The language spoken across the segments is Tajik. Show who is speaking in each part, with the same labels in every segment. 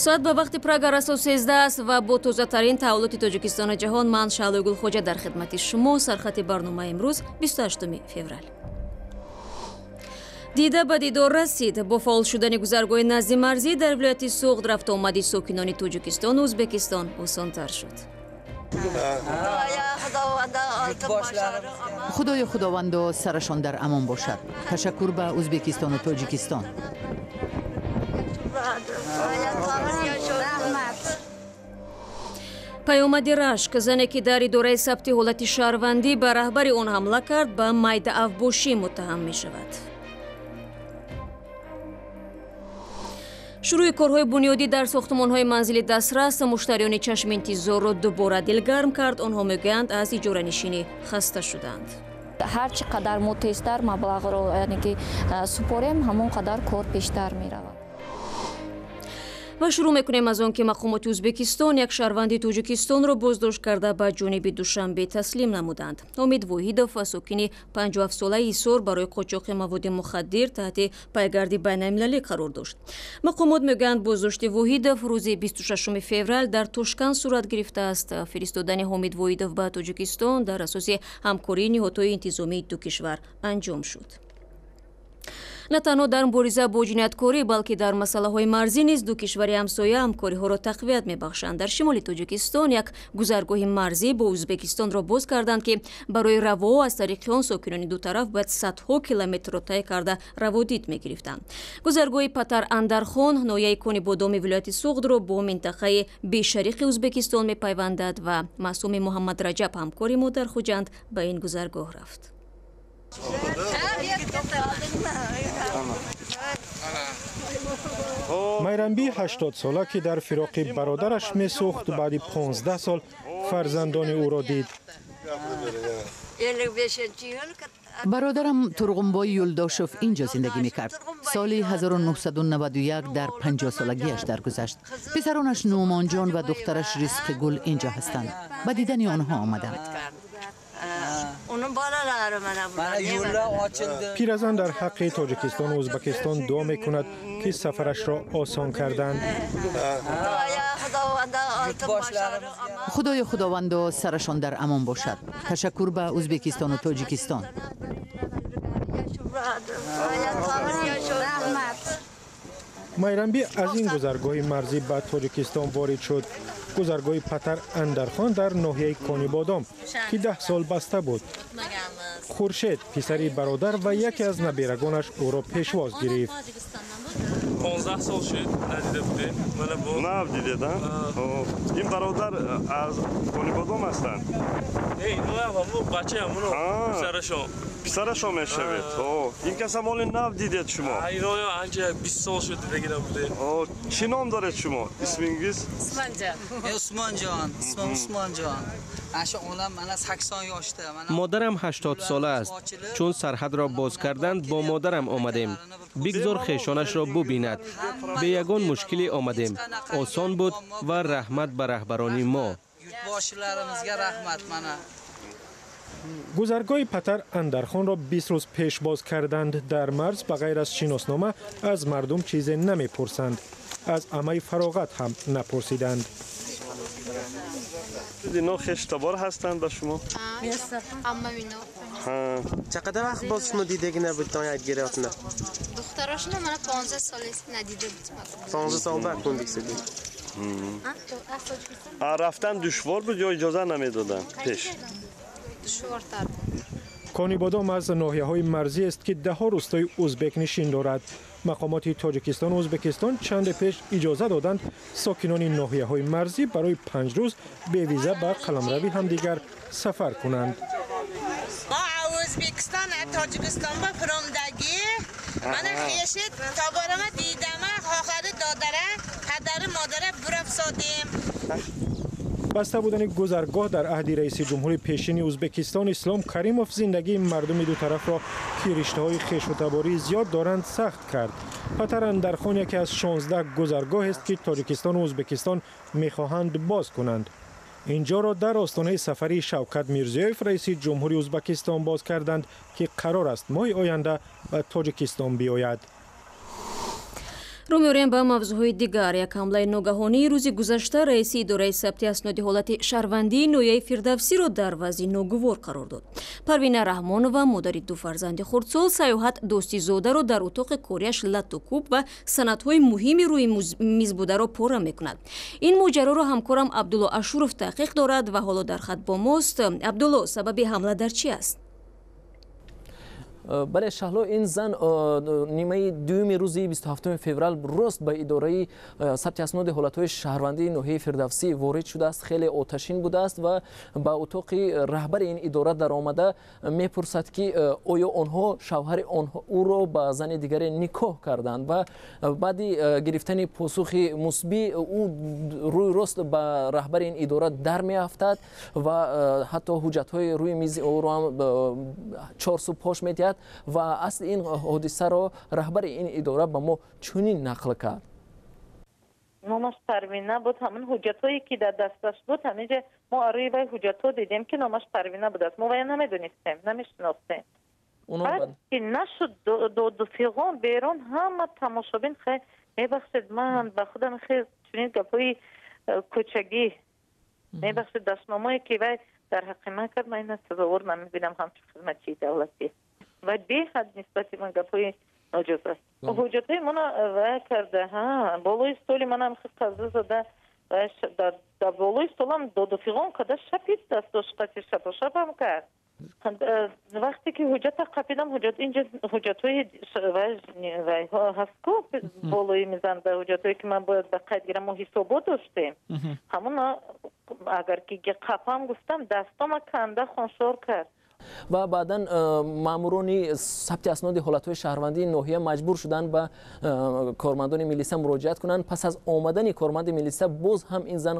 Speaker 1: Соат ба вақти Прага расо 13 аст ва бо тозатарин таҳаввулоти Тоҷикистону ҷаҳон ман Шаҳлои Гулхоҷа дар хидмати шумо. Сархати барномаи имрӯз 28 феврал. Дида ба дидор расид. Бо фаъол шудани гузаргоҳи назди марзӣ дар вилояти Суғд рафтуомади сокинони Тоҷикистону Ӯзбекистон осонтар шуд.
Speaker 2: Худои худовандо сарашон дар амон бошад. Ташаккур ба Ӯзбекистону Тоҷикистон.
Speaker 1: Паёмади рашк. Зане ки дар идораи сабти ҳолати шаҳрвандӣ ба раҳбари он ҳамла кард, ба майдаавбошӣ муттаҳам мешавад. Шурӯи корҳои бунёдӣ дар сохтумонҳои манзили дастрас муштариёни чашминтизорро дубора дилгарм кард. Онҳо мегӯянд, аз иҷоранишинӣ хаста шуданд.
Speaker 3: Ҳар чӣ қадар мо тезтар маблағро яъне ки супорем, ҳамон қадар кор пештар меравад.
Speaker 1: Ва шурӯъ мекунем аз он ки мақомоти Ӯзбекистон як шаҳрванди Тоҷикистонро боздошт карда ба ҷониби Душанбе таслим намуданд. Ҳомид Воҳидов, сокини 57-солаи Ҳисор, барои қочоқи маводи мухаддир таҳти пайгарди байналмилалӣ қарор дошт. Мақомот мегӯянд, боздошти Воҳидов рӯзи 26 феврал дар Тошканд сурат гирифтааст. Фиристодани Ҳомид Воҳидов ба Тоҷикистон дар асоси ҳамкории ниҳодҳои интизомии ду кишвар анҷом шуд. На танҳо дар мубориза бо ҷинояткорӣ, балки дар масъалаҳои марзӣ низ ду кишвари ҳамсоя ҳамкориҳоро тақвият мебахшанд. Дар шимоли Тоҷикистон як гузаргоҳи марзӣ бо Ӯзбекистонро боз карданд, ки барои раво аз тариқи он сокинони ду тараф бояд садҳо километрро тай карда раводид мегирифтанд. Гузаргоҳи Патар Андархон ноҳияи Конибодоми вилояти Суғдро бо минтақаи Бешариқи Ӯзбекистон мепайвандад ва Маъсуми Муҳаммадраҷаб, ҳамкори мо дар Хуҷанд, ба ин гузаргоҳ рафт.
Speaker 4: Майрамби 80-сола, ки дар фироқи бародараш месӯхт, баъди 15 сол фарзандони ӯро дид.
Speaker 2: Бародарам Турғунбой Юлдошев инҷо зиндагӣ мекард. Соли 1991 дар 50-солагиаш даргузашт. Писаронаш Нуъмонҷон ва духтараш Ризқигул инҷо ҳастанд. Ба дидани онҳо омадам.
Speaker 4: Пиразан дар ҳаққи Тоҷикистону Ӯзбекистон дуо мекунад, ки сафарашро осон карданд.
Speaker 2: Худои худовандо сарашон дар амон бошад. Ташаккур ба Ӯзбекистону Тоҷикистон.
Speaker 4: Майрамбӣ аз ин гузаргоҳи марзӣ ба Тоҷикистон ворид шуд. Гузаргоҳи Патар Андархон дар ноҳияи Конибодом, ки 10 сол баста буд. Хуршед, писари бародар ва яке аз наберагонаш, ӯро пешвоз гирифт.
Speaker 5: 15 сол шуд надида будем.
Speaker 6: Нав дидед, а? Ин бародар аз Конибодом ҳастанд?
Speaker 5: Не, ино бачаам, писарашон.
Speaker 6: Писарашон мешавед. Ин каса моли нав дидед шумо?
Speaker 5: Ино анча 20 сол шуд дидагӣ набудем.
Speaker 6: Чӣ ном доред шумо? Исмингиз?
Speaker 7: Усмонҷон. Усмонҷон, исмим Усмонҷон.
Speaker 8: Модарам 80 сола аст. Чун сарҳадро боз карданд, бо модарам омадем. Бигзор хешонашро бубинад. Бе ягон мушкилӣ омадем. Осон буд ва раҳмат ба раҳбарони мо.
Speaker 4: Гузаргоҳи Патар Андархонро 20 рӯз пеш боз карданд. Дар марз ба ғайр аз шиноснома аз мардум чизе намепурсанд. Аз амаи фароғат ҳам напурсиданд.
Speaker 6: Ино хештабор ҳастанд ба шумо?
Speaker 9: Чақадар вақт боз шумо дидагӣ набудтон як гирётна?
Speaker 10: Духтарошона мана 15 сол надида будем.
Speaker 9: 15 сол баъд кундиксиди.
Speaker 6: Рафтан душвор буд ё иҷоза намедоданд пеш?
Speaker 10: Душвортар.
Speaker 4: Конибодом аз ноҳияҳои марзӣ аст, ки даҳҳо рӯстои ӯзбекнишин дорад. Мақомоти Тоҷикистону Ӯзбекистон чанде пеш иҷоза доданд сокинони ноҳияҳои марзӣ барои 5 рӯз бевиза ба қаламрави ҳамдигар сафар кунанд.
Speaker 11: Мо Ӯзбекистон Тоҷикистон ба фиромдагӣ мана хешид тоборама дидама хохари додара падари модара бурафсодем.
Speaker 4: Баста будани гузаргоҳ дар аҳди раиси ҷумҳури пешини Ӯзбекистон Ислом Каримов зиндагии мардуми ду тарафро, ки риштаҳои хешутабории зиёд доранд, сахт кард. Патар Андархон яке аз 16 гузаргоҳест, ки Тоҷикистону Ӯзбекистон мехоҳанд боз кунанд. Инҷоро дар остонаи сафари Шавкат Мирзиёев, раиси ҷумҳури Ӯзбекистон, боз карданд, ки қарор аст моҳи оянда ба Тоҷикистон биёяд.
Speaker 1: Рӯ меорем ба мавзӯъҳои дигар. Як ҳамлаи ногаҳонии рӯзи гузашта раиси идораи сабти асноди ҳолати шаҳрвандии ноҳияи Фирдавсиро дар вазъи ногувор қарор дод. Парвина Раҳмонова, модари ду фарзанди хурдсол, Саёҳат Дӯстизодаро дар утоқи кориаш латту кӯб ва санадҳои муҳими рӯи миз бударо пора мекунад. Ин моҷароро ҳамкорам Абдулло Ашуров таҳқиқ дорад ва ҳоло дар хат бо мост. Абдулло, сабаби ҳамла дар чӣ аст?
Speaker 12: Бале, Шаҳло, ин зан нимаи дуюми рӯзи 27 феврал рост ба идораи сабти асноди ҳолатҳои шаҳрвандии ноҳияи Фирдавсӣ ворид шудааст. Хеле оташин будааст ва ба утоқи раҳбари ин идора даромада мепурсад, ки оё онҳо шавҳари ӯро ба зани дигаре никоҳ карданд, ва баъди гирифтани посухи мусбӣ ӯ рӯи рост ба раҳбари ин идора дар меафтад ва ҳатто ҳуҷҷатҳои рӯи мизи ӯро ҳам чорсу пош медиҳад. Ва асли ин ҳодисаро раҳбари ин идора ба мо чунин нақл кард.
Speaker 13: Номаш Парвина буд. Ҳамин ҳуҷҷатҳое ки дар дасташ буд, ҳаминҷа мо рӯи вай ҳуҷҷатҳо дидем, ки номаш Парвина будааст. Мо вая намедонистем, намешинохтем. Баъд ки нашуд, доду фиғон берун, ҳама тамошобин. Хай, мебахшед, ман ба худам хел чунин гапҳои кӯчагӣ, мебахшед, дастномое ки вай дар ҳаққи ман кард, ман ина сазовор намебинам ҳамчун хизматчии давлатӣ. Ва беҳад нисбати ман гапҳои ноҷоз аст. Ҳуҷҷатҳои мана вай карда, ҳа, болои столи манам қаза зада, дар болои столам доду фиғон карда, шапид, дастдошт қати шапошапам кард. Вақте ки ҳуҷҷата қапидам, ҳуҷҷат инҷа ҳуҷҷатҳои вайҳо ҳаст ку болои мизанда, ҳуҷҷатҳое ки ман бояд ба қайд гирам, мо ҳисобот доштем. Ҳамона агар ки қапам гуфтам, дастома канда хуншор кард.
Speaker 12: Ва баъдан маъмурони сабти асноди ҳолатҳои шаҳрвандии ноҳия маҷбур шуданд ба кормандони милиса муроҷиат кунанд. Пас аз омадани корманди милиса боз ҳам ин зан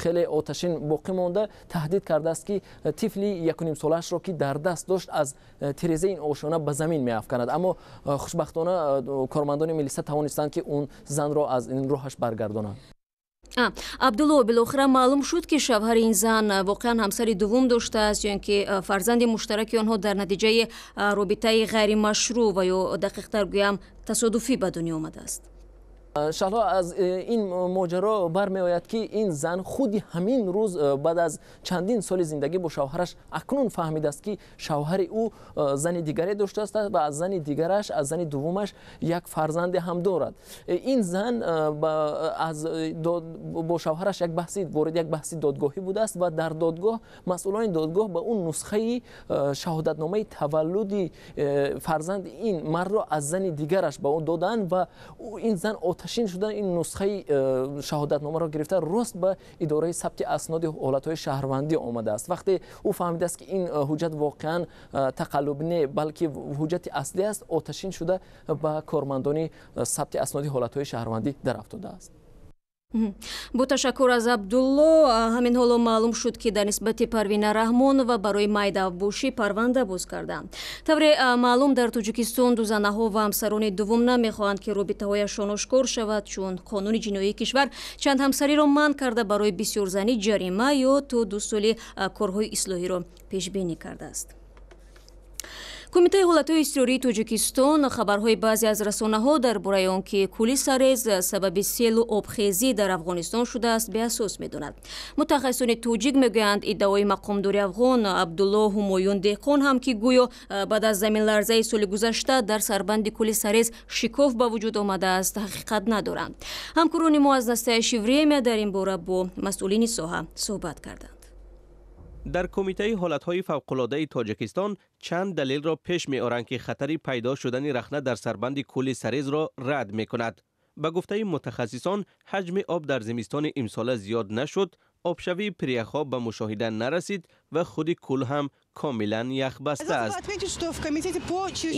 Speaker 12: хеле оташин боқӣ монда, таҳдид кардааст, ки тифли якунимсолаашро, ки дар даст дошт, аз тирезаи ин ошёна ба замин меафканад. Аммо хушбахтона кормандони милиса тавонистанд, ки он занро аз ин роҳаш баргардонанд.
Speaker 1: Абдулло, билохира маълум шуд, ки шавҳари ин зан воқеан ҳамсари дуввум доштааст ё ин ки фарзанди муштараки онҳо дар натиҷаи робитаи ғайримашрӯъ ва ё дақиқтар гӯям, тасодуфӣ ба дунё омадааст?
Speaker 12: Шаҳло, аз ин моҷаро бармеояд, ки ин зан худи ҳамин рӯз, баъд аз чандин соли зиндагӣ бо шавҳараш, акнун фаҳмидааст, ки шавҳари ӯ зани дигаре доштааст ва аз зани дигараш, аз зани дуввумаш, як фарзанде ҳам дорад. Ин зан бо шавҳараш як баҳси ворид як баҳси додгоҳӣ будааст ва дар додгоҳ масъулони додгоҳ ба ӯ нусхаи шаҳодатномаи таваллуди фарзанди ин мардро аз зани дигараш ба ӯ доданд ва ин зан оташин шудан ин нусхаи шаҳодатномаро гирифта, рост ба идораи сабти асноди ҳолатҳои шаҳрвандӣ омадааст. Вақте ӯ фаҳмидааст, ки ин ҳуҷҷат воқеан тақаллуб не, балки ҳуҷҷати аслӣ аст, оташин шуда ба кормандони сабти асноди ҳолатҳои шаҳрвандӣ дарафтодааст.
Speaker 1: Бо ташаккур аз Абдулло. Ҳамин ҳоло маълум шуд, ки дар нисбати Парвина Раҳмонова барои майдавбошӣ парванда боз карданд. Тавре маълум, дар Тоҷикистон дузанаҳо ва ҳамсарони дуввум намехоҳанд, ки робитаҳояшон ошкор шавад, чун қонуни ҷиноии кишвар чанд ҳамсариро манъ карда, барои бисёрзанӣ ҷарима ё то 2 соли корҳои ислоҳиро пешбинӣ кардааст. Кумитаи ҳолатҳои изтирории Тоҷикистон хабарҳои баъзе аз расонаҳо дар бораи он ки кӯли Сарез сабаби селу обхезӣ дар Афғонистон шудааст, беасос медонад. Мутахассисони тоҷик мегӯянд, иддаои мақомдори афғон Абдулло Ҳумоюн Деҳқон ҳам, ки гӯё баъд аз заминларзаи соли гузашта дар сарбанди кӯли Сарез шикоф ба вуҷуд омадааст, ҳақиқат надоранд. Ҳамкорони мо аз «Настоящее время» дар ин бора бо масъулини соҳа суҳбат карданд.
Speaker 8: Дар Кумитаи ҳолатҳои фавқулодаи Тоҷикистон чанд далелро пеш меоранд, ки хатари пайдо шудани рахна дар сарбанди кӯли Сарезро рад мекунад. Ба гуфтаи мутахассисон, ҳаҷми об дар зимистони имсола зиёд нашуд, обшавии пиряхҳо ба мушоҳида нарасид ва худи кӯл ҳам комилан яхбаста аст.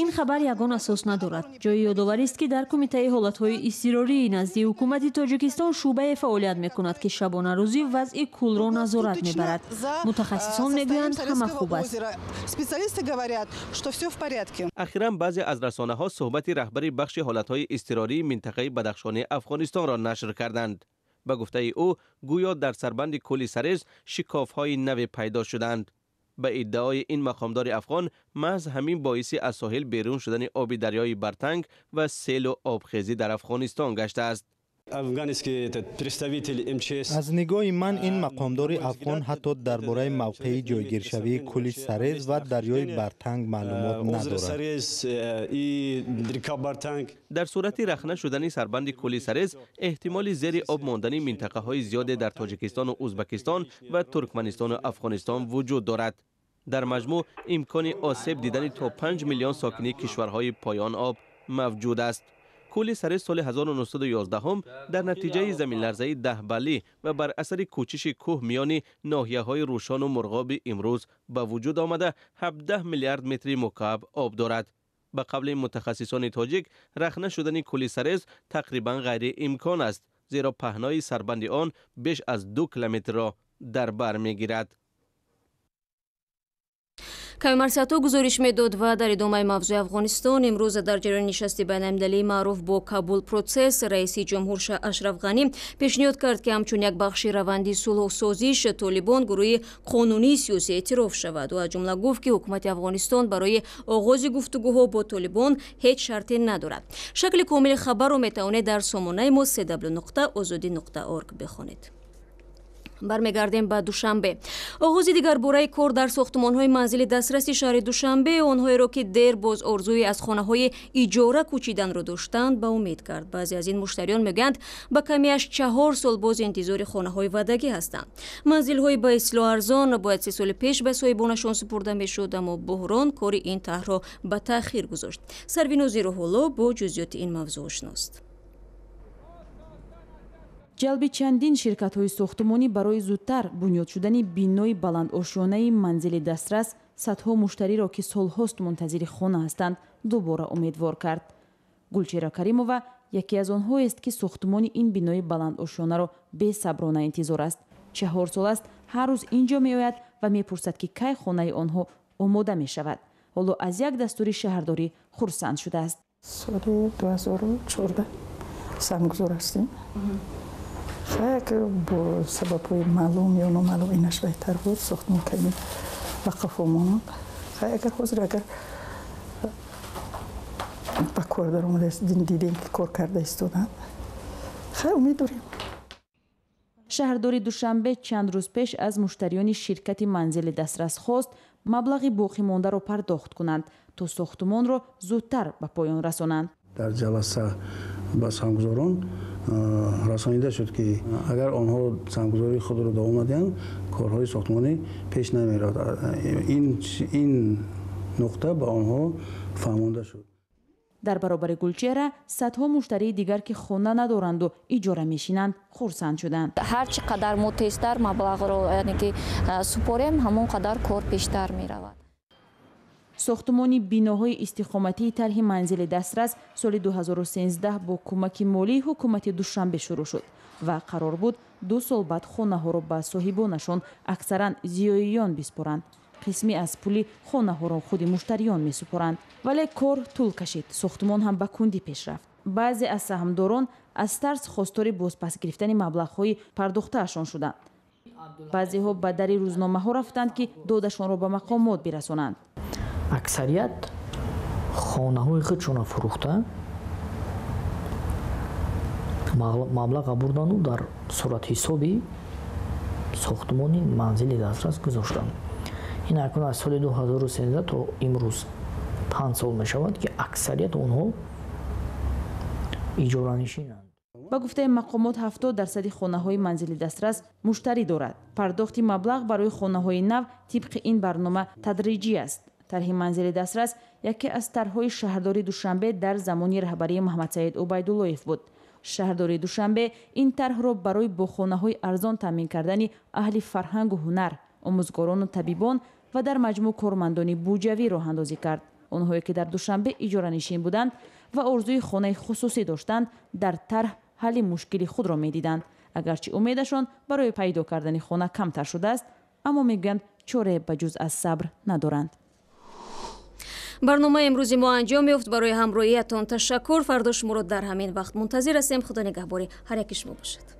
Speaker 14: Ин хабар ягон асос надорад. Ҷои ёдоварист, ки дар Кумитаи ҳолатҳои изтирории назди ҳукумати Тоҷикистон шӯъбае фаъолият мекунад, ки шабонарӯзӣ вазъи кӯлро назорат мебарад. Мутахассисон мегӯянд, ҳама хуб аст.
Speaker 8: Ахиран баъзе аз расонаҳо суҳбати раҳбари бахши ҳолатҳои изтирории минтақаи Бадахшони Афғонистонро нашр карданд. Ба гуфтаи ӯ, гӯё дар сарбанди кӯли Сарез шикофҳои наве пайдо шуданд. Ба иддаои ин мақомдори афғон, маҳз ҳамин боиси аз соҳил берун шудани оби дарёи Бартанг ва селу обхезӣ дар Афғонистон гаштааст.
Speaker 15: Аз нигоҳи ман, ин мақомдори афғон ҳатто дар бораи мавқеи ҷойгиршавии кӯли Сарез ва дарёи Бартанг маълумот надорад.
Speaker 8: Дар сурати рахна шудани сарбанди кӯли Сарез, эҳтимоли зери об мондани минтақаҳои зиёде дар Тоҷикистону Узбакистон ва Туркманистону Афғонистон вуҷуд дорад. Дар маҷмӯъ имкони осеб дидани то 5 миллион сокини кишварҳои поён об мавҷуд аст. Кӯли Сарез соли 1911 дар натиҷаи заминларзаи 10 баллӣ ва бар асари кӯчиши кӯҳ миёни ноҳияҳои Рӯшону Мурғоби имрӯз ба вуҷуд омада, 17 миллиард метри мукааб об дорад. Ба қавли мутахассисони тоҷик, рахна шудани кӯли Сарез тақрибан ғайриимкон аст, зеро паҳнои сарбанди он беш аз 2 километрро дар бар мегирад.
Speaker 1: Ками Марсиато гузориш медод. Ва дар идомаи мавзӯи Афғонистон, имрӯз дар ҷараёни нишасти байналмилалии маъруф бо Кабул процесс раиси ҷумҳур Ашраф Ғанӣ пешниҳод кард, ки ҳамчун як бахши раванди сулҳсозиш Толибон гурӯҳи қонунии сиёсӣ эътироф шавад. Ӯ аз ҷумла гуфт, ки ҳукумати Афғонистон барои оғози гуфтугӯҳо бо Толибон ҳеҷ шарте надорад. Шакли комили хабарро метавонед дар сомонаи мо cw.ozodi.org бихонед. Бармегардем ба Душанбе. Оғози дигарбораи кор дар сохтумонҳои манзили дастраси шаҳри Душанбе онҳоеро, ки дер боз орзуи аз хонаҳои иҷора кӯчиданро доштанд, ба умед кард. Баъзе аз ин муштариён мегӯянд, ба камиаш 4 сол боз интизори хонаҳои ваъдагӣ ҳастанд. Манзилҳои ба истилоҳ арзон бояд 3 соли пеш ба соҳибонашон супурда мешуд, аммо буҳрон кори ин тарҳро ба таъхир гузошт. Сарвинози Рӯҳулло бо ҷузъиёти ин мавзӯъ ошност.
Speaker 16: Ҷалби чандин ширкатҳои сохтумонӣ барои зудтар бунёд шудани бинои баландошёнаи манзили дастрас садҳо муштариро, ки солҳост мунтазири хона ҳастанд, дубора умедвор кард. Гулчера Каримова яке аз онҳоест, ки сохтумони ин бинои баландошёнаро бесаброна интизор аст. 4 сол аст, ҳар рӯз ин ҷо меояд ва мепурсад, ки кай хонаи онҳо омода мешавад. Ҳоло аз як дастури шаҳрдорӣ хурсанд шудааст.
Speaker 17: Соли 2014 сангузор ҳастем. Як бо сабабҳои маълум ё номаълум инаш беҳтар буд, сохтмон кардем ба қафо монанд. Агар ҳозир агар ба кор даромада, дидем, ки кор карда истоданд, хай, умед дорем.
Speaker 16: Шаҳрдори Душанбе чанд рӯз пеш аз муштариёни ширкати манзили дастрас хост, маблағи боқимондаро пардохт кунанд, то сохтумонро зудтар ба поён расонанд.
Speaker 18: Дар ҷаласа ба саҳмгузорон расонида шуд, ки агар онҳо саҳмгузории худро давом надиҳанд, корҳои сохтмонӣ пеш намеравад. Ин нуқта ба онҳо фаҳмонда шуд.
Speaker 16: Дар баробари Гулчеҳра садҳо муштарии дигар, ки хона надоранду иҷора мешинанд, хурсанд шуданд.
Speaker 3: Ҳар чӣ қадар мо тезтар маблағро, яъне ки, супорем, ҳамон қадар кор пештар меравад.
Speaker 16: Сохтумони биноҳои истиқоматии тарҳи манзили дастрас соли 2013 бо кӯмаки молии ҳукумати Душанбе шурӯъ шуд ва қарор буд, 2 сол баъд хонаҳоро ба соҳибонашон, аксаран зиёиён, биспоранд. Қисме аз пули хонаҳоро худи муштариён месупоранд. Вале кор тӯл кашид, сохтумон ҳам ба кундӣ пеш рафт. Баъзе аз саҳмдорон аз тарс хостори бозпас гирифтани маблағҳои пардохтаашон шуданд. Баъзеҳо ба дари рӯзномаҳо рафтанд, ки додашонро ба мақомот бирасонанд.
Speaker 19: Аксарият хонаҳои худшонро фурӯхта, маблаға бурдану дар суратҳисоби сохтумони манзили дастрас гузоштанд. Ин акнун аз соли 2013 то имрӯз 5 сол мешавад, ки аксарияти онҳо иҷоранишинанд.
Speaker 16: Ба гуфтаи мақомот, 70 дарсади хонаҳои манзили дастрас муштарӣ дорад. Пардохти маблағ барои хонаҳои нав тибқи ин барнома тадриҷӣ аст. Тарҳи манзили дастрас яке аз тарҳҳои шаҳрдори Душанбе дар замони раҳбарии Маҳамадсаид Убайдуллоев буд. Шаҳрдори Душанбе ин тарҳро барои бо хонаҳои арзон таъмин кардани аҳли фарҳангу ҳунар, омӯзгорону табибон ва дар маҷмӯъ кормандони буҷавӣ роҳандозӣ кард. Онҳое, ки дар Душанбе иҷоранишин буданд ва орзуи хонаи хусусӣ доштанд, дар тарҳ ҳалли мушкили худро медиданд. Агарчи умедашон барои пайдо кардани хона камтар шудааст, аммо мегӯянд, чорае ба ҷуз аз сабр надоранд.
Speaker 1: Барномаи имрӯзи мо анҷом ёфт. Барои ҳамроҳиятон ташаккур. Фардо шуморо дар ҳамин вақт мунтазир ҳастем. Худо нигаҳбори ҳар яки шумо бошад.